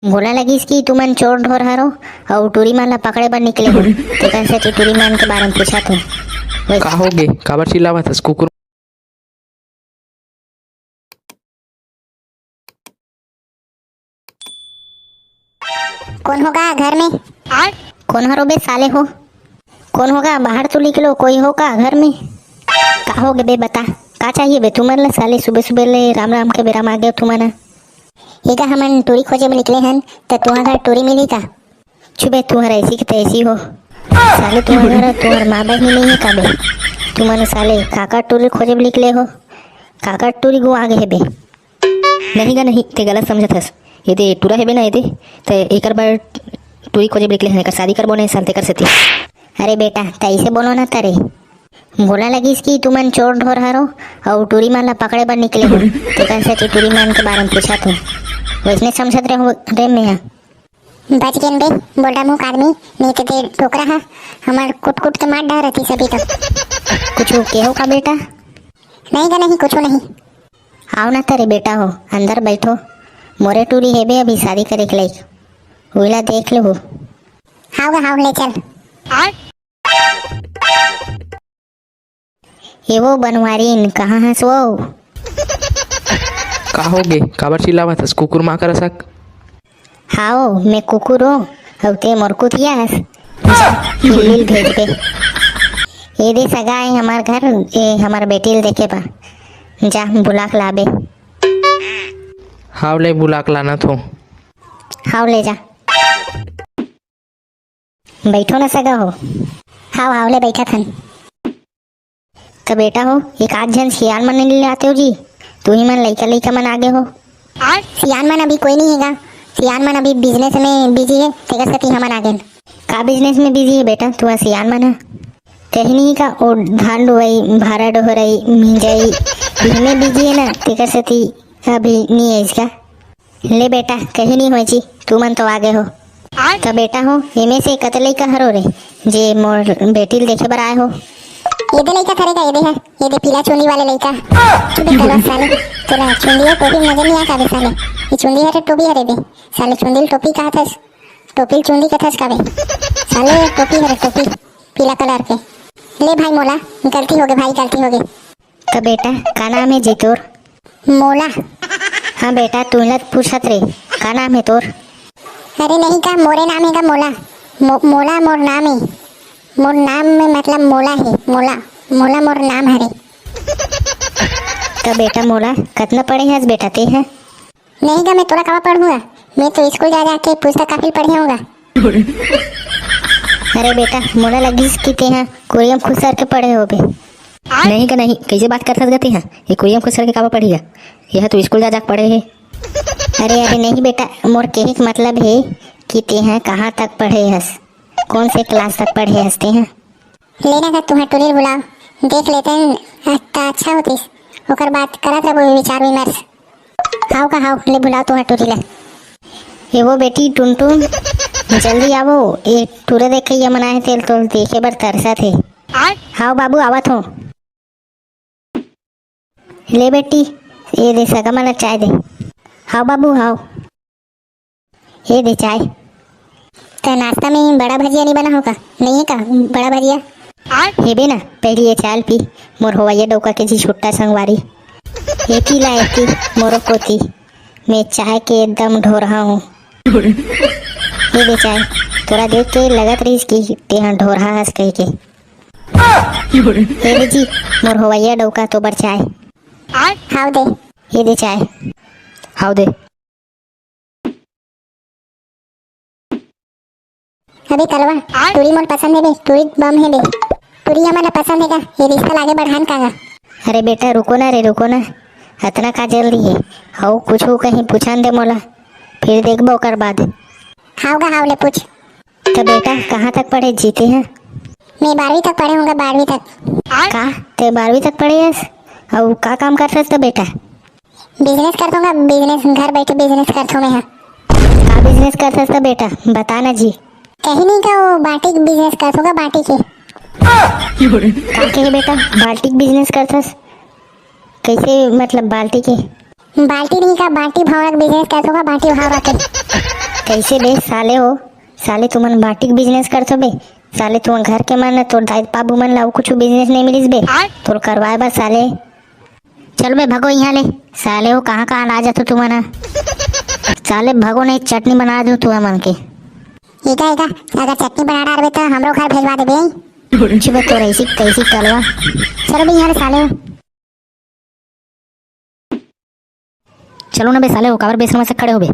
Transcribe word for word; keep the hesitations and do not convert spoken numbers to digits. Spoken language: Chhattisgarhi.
मोला लगिस कि तुमन चोर ढोर हरो अउ टूरी मन ला पकड़े बर निकले हो, तेकर सेती टूरी मन के बारे में पूछत हो। वैसे का होगे? काबर चिल्लावत हस कुकुर? कोन हो गा घर में? कोन हरो बे साले हो? कोन हो गा? बाहर तो निकलो, कोई हो का घर में? का होगे बे, बता, का चाहिए बे तुमन ला? साले सुबह सुबह ले राम राम के बेरा मागे तुमन। एगा हमन टूरी खोजे में निकले हन, त तुंहर घर टूरी मिली का? चुबे, तुंहर ऐसी की तैसी हो। साले तुंहर घर, तुंहर माँ बहिनी नहीं है का बे? तुमन साले काकर टूरी खोजे में निकले हो? काकर टूरी गो आगे है बे? नहीं गा नहीं, ते गलत समझत हस। ये दे टूरा हेबे ना, ये दे, ते एकर बर टूरी खोजे निकले हन, एकर शादी करबो ने साल तेकर सेती। अरे बेटा, तैसे बोलो ना तरे। मोला लगिस कि तुमन चोर ढोर हरो अउ टूरी मन ला पकड़े बर निकले हो, तेकर सेती टूरी मन के बारे में पूछत हो। वैसने समझत रहो रे मैं। बच गेन बे, बोल्डा मुख आदमी, नहीं तो ते डोकरा हा हमर कुट कुट के मार डार रहती सभी तो। कुछ केहो का बेटा? नहीं गा नहीं, कुछ नहीं। आओ ना तरे बेटा हो, अंदर बैठो। मोरे टूरी हेबे अभी शादी करे के लायक, उइला देख लेहू। हाव गा हाव, ले चल। ए वो बनवारीन, कहाँ हस वो? का होगे? काबर चिल्लावत हस कुकुर माँ कर सक? हाव, मैं कुकुर हो, अउ ते मोर कुतिया हस। जा, बिल्ली ल भेज दे। ए दे सगा आए हमार घर, ए हमार बेटी ल देखे बा। जा, बुला के लाबे। हाव ले, बुला के लाना थो। हाव ले जा। बैठो ना सगा हो। हाव हाव ले बैठत हन। त बेटा हो, एक आध झन सियान मन ले आते हो जी, तुही मन लइका लइका मन आगे हो। सियान मन अभी कोई नहीं हेगा, सियान मन अभी बिजनेस में बिजी है, तेकर सेती हमन आगे हन। का बिजनेस में बिजी है बेटा तू सियान मन ह? कहीं नहीं का, ओ धान डुवई, भारा डोहरई, मिंजई, इही में बिजी है ना, तेकर सेती अभी नहीं आइस का। ले बेटा, कहीं नहीं होय जी, तुमन तो आगे हो। त बेटा हो, एमे से कत लइका हरो रे, जे मोर बेटी ल देखे बर आए हो? ये दे लइका थरे का, ये दे है, ये दे पीला चुंदी वाले लइका। चुप बे कलवा साले, तेला चुंदी है टोपी में नजर नहीं आता बे साले। ये चुंदी हरे टोपी हरे बे, साले चुंदी ल टोपी कहा थस, टोपी ल चुंदी कथस का बे? साले टोपी हरे टोपी, पीला कलर के। ले भाई मोला, गलती होगे भाई, गलती होगे। त बेटा, का नाम है जी तोर? मोला। हाँ बेटा, तुला पूछत रे, का नाम है तोर? अरे नहीं का, मोरे नाम है का मोला। मो-, मोला मोर नाम है। मोर नाम में मतलब मोला है, मोला। मोला मोर नाम हरे। त बेटा मोला, कतना पढ़े हस बेटा ते है? नहीं गा, मैं तोरा कावा पढ़ूंगा, मैं तो स्कूल जा जाके पुस्तक कापी पढ़े हूँगा। अरे बेटा, मोला लगिस कि तेहा कुरियम खुसर के पढ़े होबे। नहीं गा नहीं, कैसे बात करथस गा तेहा? ये कुरियम खुसर के कावा पढ़ी गा? यह तो स्कूल जा जाके पढ़े है। अरे अरे नहीं बेटा, मोर कहे के मतलब है कि तेहा कहाँ तक पढ़े हस, कौन से क्लास तक पढ़े हस तेहा? लेना का तुहा टूरी ल बुलाओ, देख लेते हैं, त अच्छा होतिस। ओकर बाद करत रहो विचार विमर्श। हाव का हाव, ले बुलाओ तुहा टूरी ला। ए वो बेटी टुनटुन, जल्दी आवो, ए टूरा देखइया मन आए हे, तेल तोल देखे बर तरसत हे। हाव बाबू, आवत हो। ले बेटी, ए दे सगा मन ला चाय दे। हाव बाबू, हाव। ए दे चाय। त नाश्ता में बड़ा भजिया नहीं बना हो का? नहीं है का बड़ा भजिया? हेबे ना, पहली ये चाय ल पी, मोर होवैया डौका के जी छुट्टा संगवारी। एती ला एती, मोरो कोती, मैं चाय के एकदम ढोरहा हूँ। ए दे चाय, तोरा देख के लगत रहिस कि तेहा ढोरहा हस कह के। ए दे जी, मोर होवैया डौका तो बर चाय। हाव दे। ए दे चाय। हाव दे। अबे कलवा, टूरी मोर पसंद हे बे, टूरी बम हे बे। टूरी हमन ला पसंद हे का? ये रिश्ता लागे बढ़ान का गा? अरे बेटा, रुको ना रे, रुको ना। अतना का जल्दी हे? अउ कुछु कहीं पूछन दे मोला, फिर देखबो ओकर बाद। हाव गा, हाव ले पूछ। त बेटा, कहाँ तक पढ़े जी तेहा? मैं बारहवीं तक पढ़े हूँ गा, बारहवीं तक। का? ते बारहवीं तक पढ़े हस? अउ का काम करथस त बेटा? बिजनेस करथों गा, बिजनेस, घर बैठे बिजनेस करथों मैं हा। का बिजनेस करथस त बेटा, बता ना जी। कहीं नहीं का, वो बाटी के बिजनेस करथों गा, बाटी के। का कहे बेटा, बाल्टी के बिजनेस करथस? कैसे मतलब बाल्टी के? बाल्टी नहीं का, बाटी भौंरा के बिजनेस करथों गा, बाटी भौंरा के। ऐसे बे साले हो, साले तुमन बाटी के बिजनेस करथो बे। साले तुमन घर के मन, तोर दाई बाबू मन ला अउ कुछ बिजनेस नहीं मिलिस बे तोर करवाए बर साले। चल बे भगो यहाँ ले। साले हो, कहाँ कहाँ ला जाथो तुमन ह? साले भगो नहीं, चटनी बना दूँ तुमन के। एका एका, अगर चटनी बना डारबे तो हमरो घर भेजवा देबे। जी बे, तोर ऐसी तैसी कलवा। चलो बे यहाँ ले साले हो। चलो ना बे साले हो, काबर बेशरम से खड़े हो बे।